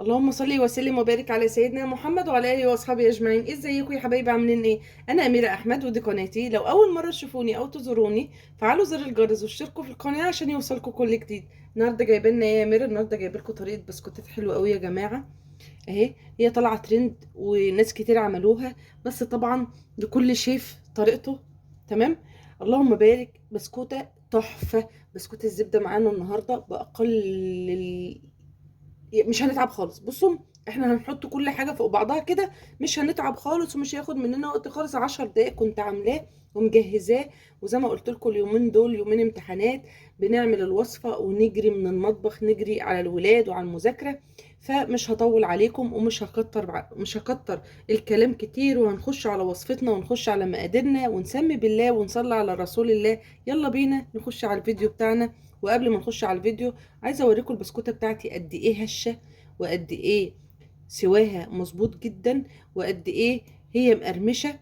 اللهم صل وسلم وبارك على سيدنا محمد وعلى اله واصحابه اجمعين. ازيكم يا حبايبي؟ عاملين ايه؟ انا اميره احمد ودي قناتي. لو اول مرة تشوفوني او تزوروني فعلوا زر الجرس واشتركوا في القناة عشان يوصلكم كل جديد. النهارده جايبه لنا ايه يا اميره؟ النهارده جايبه لكم طريقه بسكوتات حلوة قوي يا جماعة. اهي هي طالعه ترند وناس كتير عملوها، بس طبعا لكل شيف طريقته. تمام، اللهم بارك. بسكوته تحفة، بسكوت الزبدة معانا النهارده باقل، مش هنتعب خالص. بصوا احنا هنحط كل حاجة فوق بعضها كده، مش هنتعب خالص ومش هياخد مننا وقت خالص. 10 دقايق كنت عاملاه ومجهزاه، وزي ما قلت لكم اليومين دول يومين امتحانات، بنعمل الوصفة ونجري من المطبخ، نجري على الولاد وعلى المذاكرة. فمش هطول عليكم ومش هكتر، مش هكتر الكلام كتير، وهنخش على وصفتنا ونخش على مقاديرنا ونسمي بالله ونصلي على رسول الله. يلا بينا نخش على الفيديو بتاعنا. وقبل ما نخش على الفيديو عايزه اوريكم البسكوته بتاعتي قد ايه هشه وقد ايه سواها مظبوط جدا وقد ايه هي مقرمشه.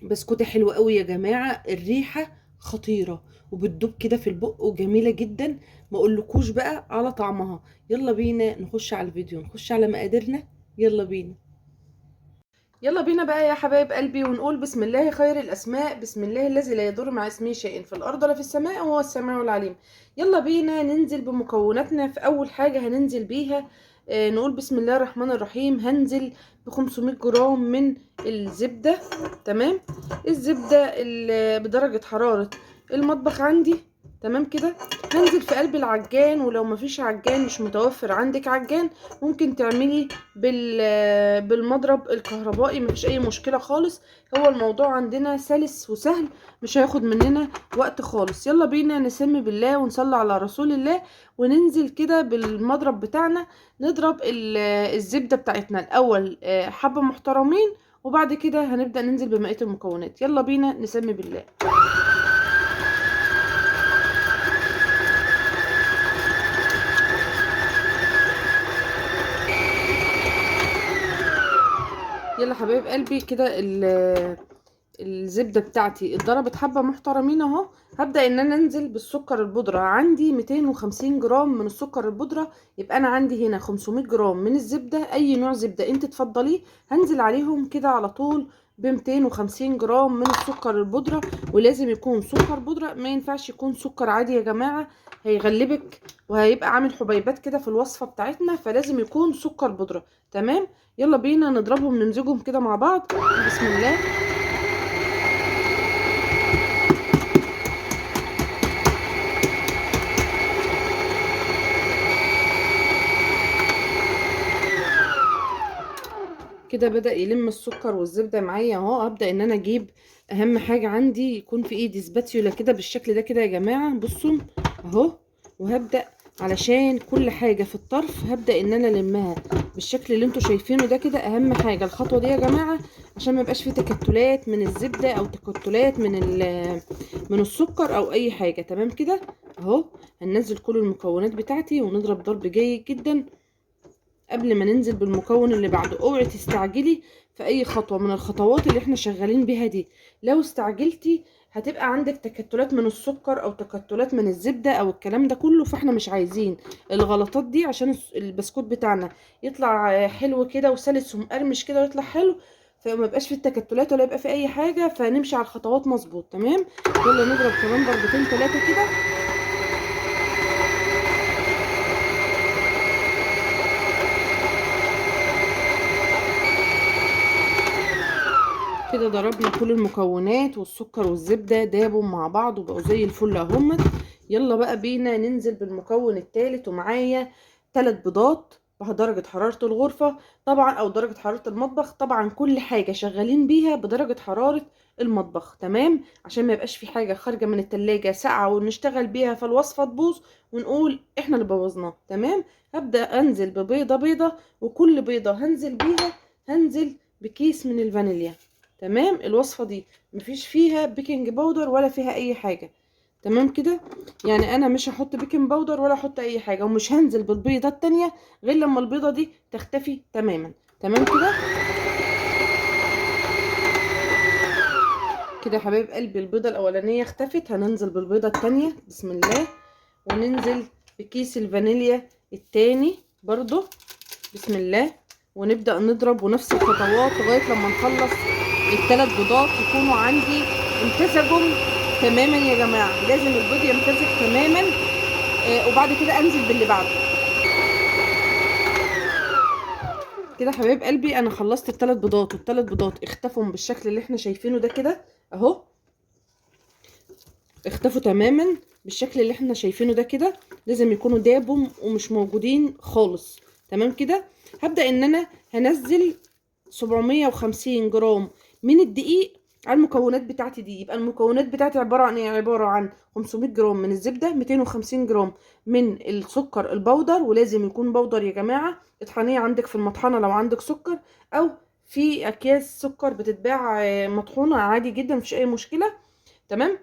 بسكوته حلوة قوي يا جماعة، الريحة خطيرة وبتدوب كده في البق وجميلة جدا، ما اقولكوش بقى على طعمها. يلا بينا نخش على الفيديو، نخش على مقاديرنا. يلا بينا، يلا بينا بقى يا حبايب قلبي، ونقول بسم الله خير الاسماء، بسم الله الذي لا يضر مع اسمه شيء في الارض ولا في السماء وهو السميع العليم. يلا بينا ننزل بمكوناتنا. في اول حاجة هننزل بيها نقول بسم الله الرحمن الرحيم. هنزل ب 500 جرام من الزبدة. تمام، الزبدة بدرجة حرارة المطبخ عندي. تمام كده، هنزل في قلب العجان، ولو مفيش عجان، مش متوفر عندك عجان، ممكن تعملي بالمضرب الكهربائي، مفيش اي مشكلة خالص. هو الموضوع عندنا سلس وسهل، مش هياخد مننا وقت خالص. يلا بينا نسمي بالله ونصلي على رسول الله، وننزل كده بالمضرب بتاعنا نضرب الزبدة بتاعتنا الاول حبه محترمين، وبعد كده هنبدا ننزل ببقية المكونات. يلا بينا نسمي بالله. يلا حبايب قلبي، كده الزبدة بتاعتي اتضربت حبه محترمين اهو. هبدا ان انا انزل بالسكر البودره. عندي 250 جرام من السكر البودره، يبقى انا عندي هنا 500 جرام من الزبدة، اي نوع زبدة انت تفضليه. هنزل عليهم كده على طول ب 250 جرام من السكر البودره، ولازم يكون سكر بودره، ما ينفعش يكون سكر عادي يا جماعة، هيغلبك وهيبقى عامل حبيبات كده في الوصفة بتاعتنا، فلازم يكون سكر بودره. تمام، يلا بينا نضربهم نمزجهم كده مع بعض. بسم الله. كده بدأ يلم السكر والزبدة معايا اهو. هبدأ ان انا اجيب اهم حاجة عندي يكون في ايدي سباتيولا كده بالشكل ده كده يا جماعة، بصوا اهو. وهبدأ علشان كل حاجة في الطرف هبدأ ان انا المها بالشكل اللي انتوا شايفينه ده كده. اهم حاجة الخطوة دي يا جماعة عشان ما يبقاش فيه تكتلات من الزبدة او تكتلات من السكر او اي حاجة. تمام كده اهو. هننزل كل المكونات بتاعتي ونضرب ضرب جيد جدا قبل ما ننزل بالمكون اللي بعده. اوعي تستعجلي في اي خطوة من الخطوات اللي احنا شغالين بيها دي، لو استعجلتي هتبقى عندك تكتلات من السكر او تكتلات من الزبدة او الكلام ده كله، فاحنا مش عايزين الغلطات دي عشان البسكوت بتاعنا يطلع حلو كده وسلس ومقرمش كده ويطلع حلو، فما يبقاش فيه التكتلات ولا يبقى فيه اي حاجة، فنمشي على الخطوات مظبوط. تمام، يلا نضرب كمان ضربتين ثلاثة كده. كده ضربنا كل المكونات والسكر والزبدة دابوا مع بعض وبقوا زي الفل اهم. يلا بقى بينا ننزل بالمكون الثالث، ومعايا 3 بيضات بدرجة حرارة الغرفة طبعا او درجة حرارة المطبخ. طبعا كل حاجة شغالين بيها بدرجة حرارة المطبخ، تمام، عشان ما يبقاش في حاجة خارجة من التلاجة ساقعة ونشتغل بيها فالوصفة تبوظ ونقول احنا اللي بوظناها. تمام، هبدأ انزل ببيضة بيضة، وكل بيضة هنزل بيها هنزل بكيس من الفانيليا. تمام، الوصفة دي مفيش فيها baking powder ولا فيها اي حاجة. تمام كده، يعني انا مش هحط baking powder ولا احط اي حاجة، ومش هنزل بالبيضة التانية غير لما البيضة دي تختفي تماما. تمام كده كده يا حبايب قلبي، البيضة الاولانية اختفت، هننزل بالبيضة التانية بسم الله، وننزل بكيس الفانيليا التاني برضو. بسم الله، ونبدأ نضرب ونفس الخطوات لغاية لما نخلص الثلاث بيضات يكونوا عندي امتزجوا تماما يا جماعة. لازم البيض يمتزج تماما، وبعد كده انزل باللي بعده كده. حبايب قلبي انا خلصت الثلاث بيضات، والثلاث بيضات اختفوا بالشكل اللي احنا شايفينه ده كده اهو، اختفوا تماما بالشكل اللي احنا شايفينه ده كده. لازم يكونوا دابوا ومش موجودين خالص. تمام كده. هبدأ ان انا هنزل 750 جرام من الدقيق على المكونات بتاعتي دي. يبقى المكونات بتاعتي عبارة عن ايه؟ عبارة عن 500 جرام من الزبدة، 250 جرام من السكر البودر، ولازم يكون بودر يا جماعة، اطحنيه عندك في المطحنة لو عندك سكر، او في اكياس سكر بتتباع مطحونة عادي جدا مفيش اي مشكلة. تمام.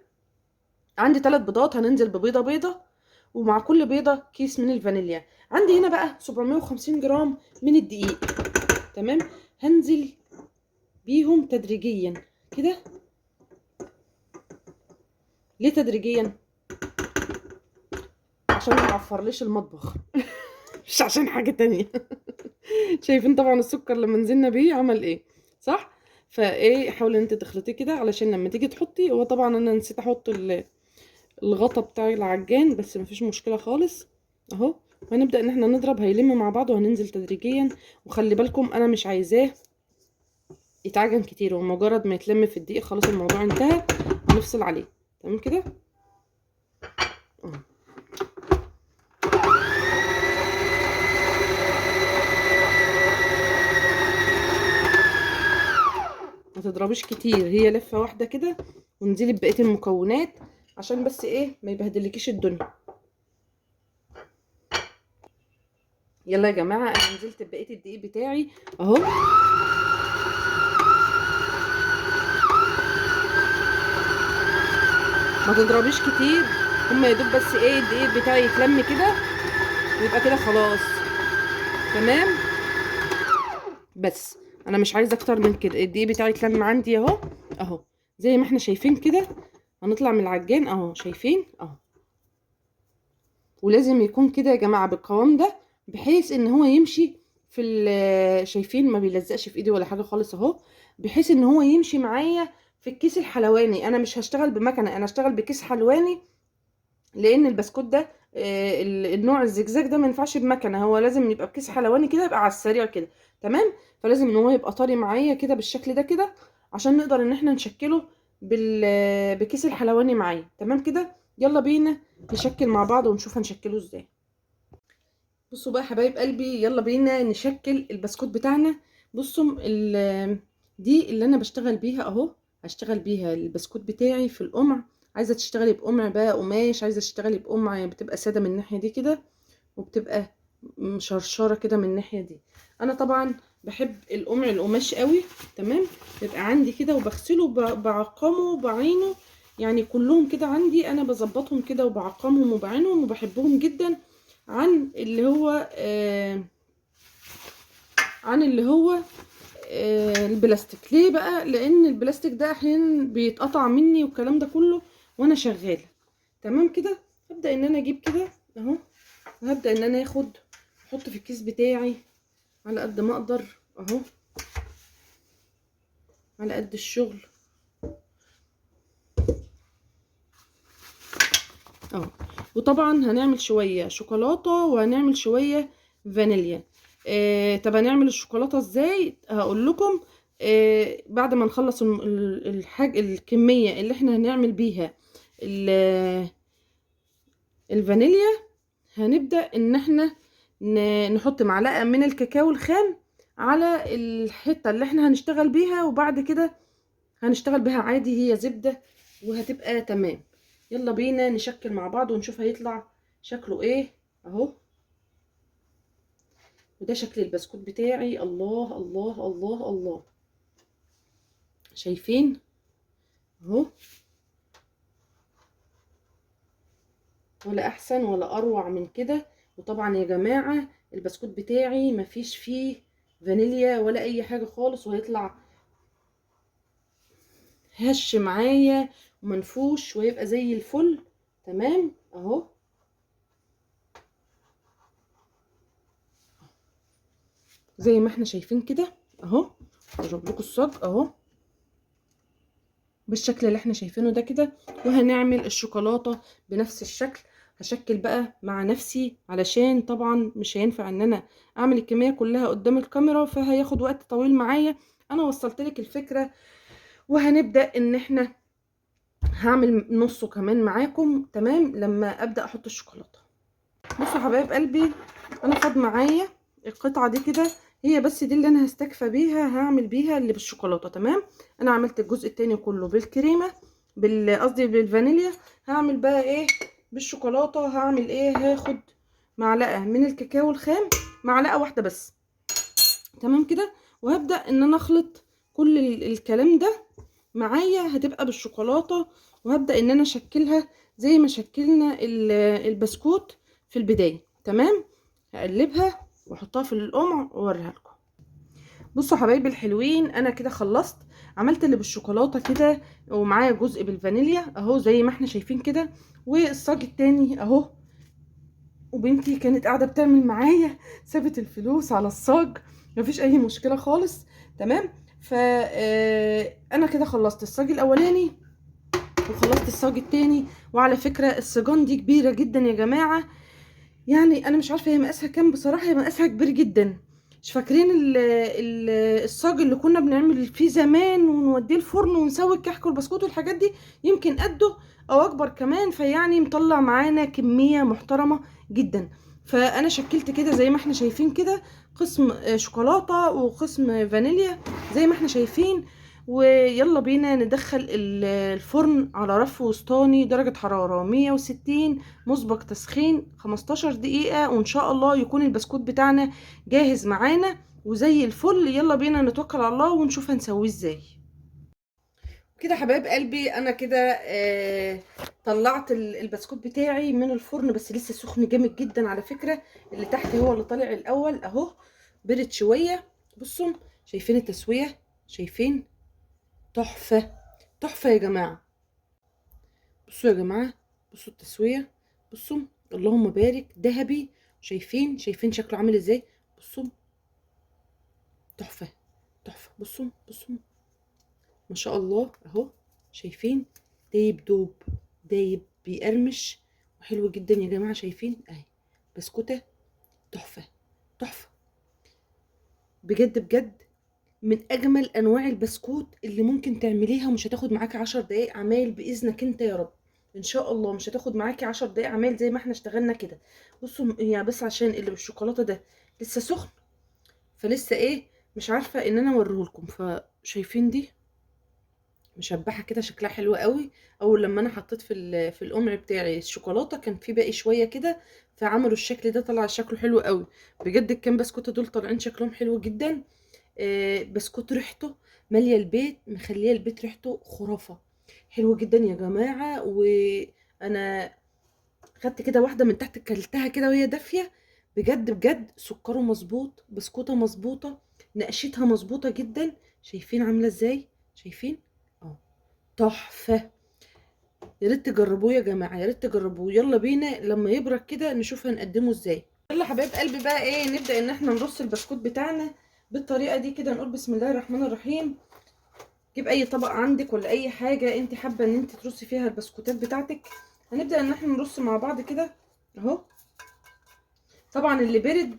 عندي 3 بيضات، هننزل ببيضة بيضة، ومع كل بيضة كيس من الفانيليا. عندي هنا بقى 750 جرام من الدقيق. تمام. هنزل بيهم تدريجيا كده. ليه تدريجيا؟ عشان ما يعفرليش المطبخ مش عشان حاجة تانية. شايفين طبعا السكر لما نزلنا بيه عمل ايه، صح؟ فايه، حاولي ان انت تخلطيه كده علشان لما تيجي تحطي. هو طبعا انا نسيت احط الغطا بتاع العجان، بس مفيش مشكلة خالص اهو. وهنبدأ ان احنا نضرب، هيلم مع بعض وهننزل تدريجيا. وخلي بالكم انا مش عايزاه يتعجن كتير، ومجرد ما يتلم في الدقيق خلاص الموضوع انتهى، هنفصل عليه. تمام كده. ما تضربيش كتير، هي لفه واحدة كده وانزلي ببقية المكونات عشان بس ايه ما يبهدلكيش الدنيا. يلا يا جماعة انا نزلت ببقية الدقيق بتاعي اهو. ما تضربيش كتير، هما يا دوب بس ايه الدقيق بتاعي يتلم كده ويبقى كده خلاص. تمام. بس انا مش عايزه اكتر من كده. الدقيق بتاعي يتلم عندي اهو اهو زي ما احنا شايفين كده. هنطلع من العجان اهو، شايفين اهو. ولازم يكون كده يا جماعة بالقوام ده، بحيث ان هو يمشي في شايفين ما بيلزقش في ايدي ولا حاجة خالص اهو، بحيث ان هو يمشي معايا في الكيس الحلواني. انا مش هشتغل بمكنه، انا هشتغل بكيس حلواني، لان البسكوت ده النوع الزجزاج ده ما ينفعش بمكنه، هو لازم يبقى بكيس حلواني كده، يبقى على السريع كده. تمام. فلازم ان هو يبقى طري معايا كده بالشكل ده كده، عشان نقدر ان احنا نشكله بكيس الحلواني معايا. تمام كده. يلا بينا نشكل مع بعض ونشوف هنشكله ازاي. بصوا بقى حبايب قلبي، يلا بينا نشكل البسكوت بتاعنا. بصوا دي اللي انا بشتغل بيها اهو، هشتغل بيها البسكوت بتاعي في القمع. عايزه تشتغلي بقمع بقى قماش، عايزه تشتغلي بقمع بتبقى ساده من الناحية دي كده، وبتبقى مشرشره كده من الناحية دي. انا طبعا بحب القمع القماش قوي. تمام. بيبقى عندي كده وبغسله بعقمه بعينه، يعني كلهم كده عندي انا بظبطهم كده وبعقمهم وبعينهم وبحبهم جدا، عن اللي هو البلاستيك. ليه بقى؟ لان البلاستيك ده احيانا بيتقطع مني والكلام ده كله وانا شغالة. تمام كده. هبدا ان انا اجيب كده اهو، وهبدا ان انا اخد احط في الكيس بتاعي على قد ما اقدر اهو، على قد الشغل اهو. وطبعا هنعمل شوية شوكولاتة وهنعمل شوية فانيليا. طب هنعمل الشوكولاتة ازاي؟ هقول لكم. بعد ما نخلص الحاجة الكمية اللي احنا هنعمل بيها الفانيليا، هنبدا ان احنا نحط معلقه من الكاكاو الخام على الحتة اللي احنا هنشتغل بيها، وبعد كده هنشتغل بيها عادي، هي زبدة وهتبقى تمام. يلا بينا نشكل مع بعض ونشوف هيطلع شكله ايه اهو. وده شكل البسكوت بتاعي. الله الله الله الله، شايفين اهو، ولا احسن ولا اروع من كده. وطبعا يا جماعة البسكوت بتاعي مفيش فيه فانيليا ولا اي حاجة خالص، وهيطلع هش معايا ومنفوش وهيبقى زي الفل. تمام اهو. زي ما احنا شايفين كده اهو. اجيب لكم الصاج اهو بالشكل اللي احنا شايفينه ده كده. وهنعمل الشوكولاتة بنفس الشكل. هشكل بقى مع نفسي علشان طبعا مش هينفع ان انا اعمل الكمية كلها قدام الكاميرا، فهياخد وقت طويل معايا. انا وصلت لك الفكرة، وهنبدا ان احنا هعمل نصه كمان معاكم، تمام، لما ابدا احط الشوكولاتة. بصوا حبايب قلبي، انا خد معايا القطعة دي كده، هي بس دي اللي انا هستكفى بيها، هعمل بيها اللي بالشوكولاته، تمام. انا عملت الجزء التاني كله بالكريمه، قصدي بالفانيليا. هعمل بقى ايه بالشوكولاته؟ هعمل ايه؟ هاخد معلقه من الكاكاو الخام، معلقه واحدة بس، تمام كده. وهبدا ان انا اخلط كل الكلام ده معايا، هتبقى بالشوكولاته. وهبدا ان انا اشكلها زي ما شكلنا البسكوت في البداية، تمام. هقلبها واحطها في القمع واوريها لكم. بصوا حبايبي الحلوين، انا كده خلصت، عملت اللي بالشوكولاته كده، ومعايا جزء بالفانيليا اهو زي ما احنا شايفين كده، والصاج التاني اهو. وبنتي كانت قاعدة بتعمل معايا، سابت الفلوس على الصاج، مفيش اي مشكلة خالص، تمام. فانا كده خلصت الصاج الاولاني وخلصت الصاج التاني. وعلى فكرة الصاجان دي كبيرة جدا يا جماعة، يعني انا مش عارفه هي مقاسها كام بصراحة، هي مقاسها كبير جدا. مش فاكرين الصاج اللي كنا بنعمل فيه زمان ونوديه الفرن ونسوي الكحك والبسكوت والحاجات دي؟ يمكن قده او اكبر كمان، فيعني مطلع معانا كمية محترمه جدا. فانا شكلت كده زي ما احنا شايفين كده، قسم شوكولاتة وقسم فانيليا زي ما احنا شايفين. ويلا بينا ندخل الفرن على رف وسطاني درجة حرارة 160، مسبق تسخين 15 دقيقة، وإن شاء الله يكون البسكوت بتاعنا جاهز معانا وزي الفل. يلا بينا نتوكل على الله ونشوف هنسويه ازاي. كده حبايب قلبي، انا كده طلعت البسكوت بتاعي من الفرن، بس لسه سخن جامد جدا على فكرة. اللي تحت هو اللي طالع الاول اهو، برد شوية. بصوا شايفين التسوية؟ شايفين؟ تحفة تحفة يا جماعة. بصوا يا جماعة، بصوا التسوية، بصوا اللهم بارك، ذهبي. شايفين؟ شايفين شكله عامل ازاي؟ بصوا تحفة تحفة. بصوا بصوا ما شاء الله اهو، شايفين؟ دايب دوب، دايب بيقرمش وحلو جدا يا جماعة. شايفين اهي بسكوتة تحفة تحفة بجد بجد، من اجمل انواع البسكوت اللي ممكن تعمليها، ومش هتاخد معاكي 10 دقايق عمايل باذنك انت يا رب ان شاء الله. مش هتاخد معاكي 10 دقايق عمايل زي ما احنا اشتغلنا كده. بصوا يعني بس عشان اللي بالشوكولاته ده لسه سخن، فلسه ايه مش عارفه ان انا اوريهولكم. فشايفين دي مشبحه كده، شكلها حلو قوي. اول لما انا حطيت في القمع بتاعي الشوكولاتة كان في باقي شوية كده، فعملوا الشكل ده، طلع شكله حلو قوي بجد. الكام بسكوته دول طالعين شكلهم حلو جدا. بسكوت ريحته ماليه البيت، مخليه البيت ريحته خرافه، حلو جدا يا جماعة. وانا خدت كده واحدة من تحت كلتها كده وهي دافيه، بجد بجد سكره مظبوط، بسكوته مظبوطة، نقشتها مظبوطة جدا. شايفين عامله ازاي؟ شايفين اهو تحفة. يا ريت تجربوه يا جماعة، يا ريت تجربوه. يلا بينا لما يبرد كده نشوف هنقدمه ازاي. يلا حبايب قلبي بقى ايه، نبدا ان احنا نرص البسكوت بتاعنا بالطريقة دي كده. نقول بسم الله الرحمن الرحيم. جيب اي طبق عندك ولا اي حاجة انت حابة ان انت ترصي فيها البسكوتات بتاعتك. هنبدا ان احنا نرص مع بعض كده اهو. طبعا اللي برد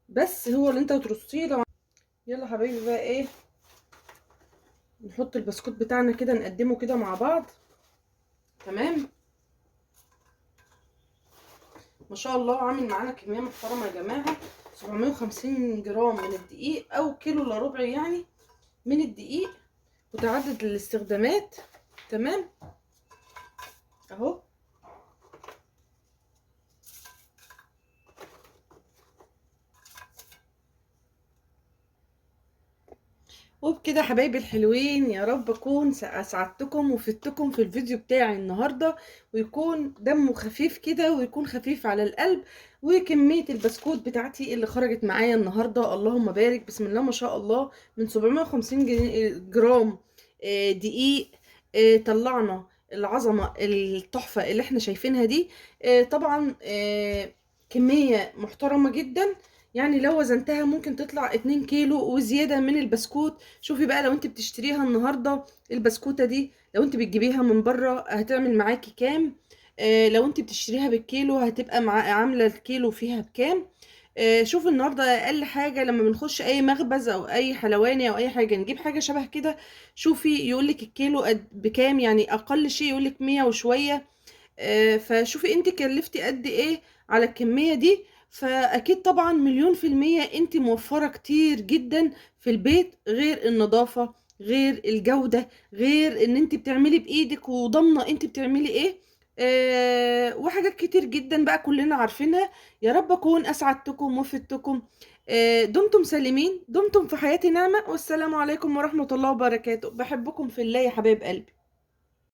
بس هو اللي انت هترصيه. لو يلا حبايبي بقى ايه، نحط البسكوت بتاعنا كده، نقدمه كده مع بعض، تمام. ما شاء الله عامل معانا كمية محترمه يا جماعة، 750 جرام من الدقيق او كيلو الا ربع يعني من الدقيق، متعدد الاستخدامات، تمام اهو. وبكده حبايبي الحلوين، يا رب اكون اسعدتكم وفدتكم في الفيديو بتاعي النهارده، ويكون دمه خفيف كده ويكون خفيف على القلب. وكمية البسكوت بتاعتي اللي خرجت معايا النهارده اللهم بارك بسم الله ما شاء الله، من 750 جرام دقيق طلعنا العظمة التحفة اللي احنا شايفينها دي. طبعا كمية محترمه جدا. يعني لو وزنتها ممكن تطلع 2 كيلو وزيادة من البسكوت. شوفي بقى لو انت بتشتريها النهاردة البسكوتة دي، لو انت بتجيبيها من بره هتعمل معاكي كام؟ لو انت بتشتريها بالكيلو هتبقى عاملة الكيلو فيها بكام؟ شوف النهارده اقل حاجة لما بنخش اي مخبز او اي حلواني او اي حاجة نجيب حاجة شبه كده، شوفي يقولك الكيلو بكام، يعني اقل شيء يقولك 100 وشوية. فشوفي انت كلفتي قد ايه على الكمية دي. فاكيد طبعا 1,000,000% انت موفره كتير جدا في البيت، غير النظافة، غير الجودة، غير ان انت بتعملي بايدك وضامنه انت بتعملي ايه، وحاجات كتير جدا بقى كلنا عارفينها. يا رب اكون اسعدتكم وفدتكم. دمتم سالمين، دمتم في حياتي نعمه، والسلام عليكم ورحمة الله وبركاته. بحبكم في الله يا حبايب قلبي.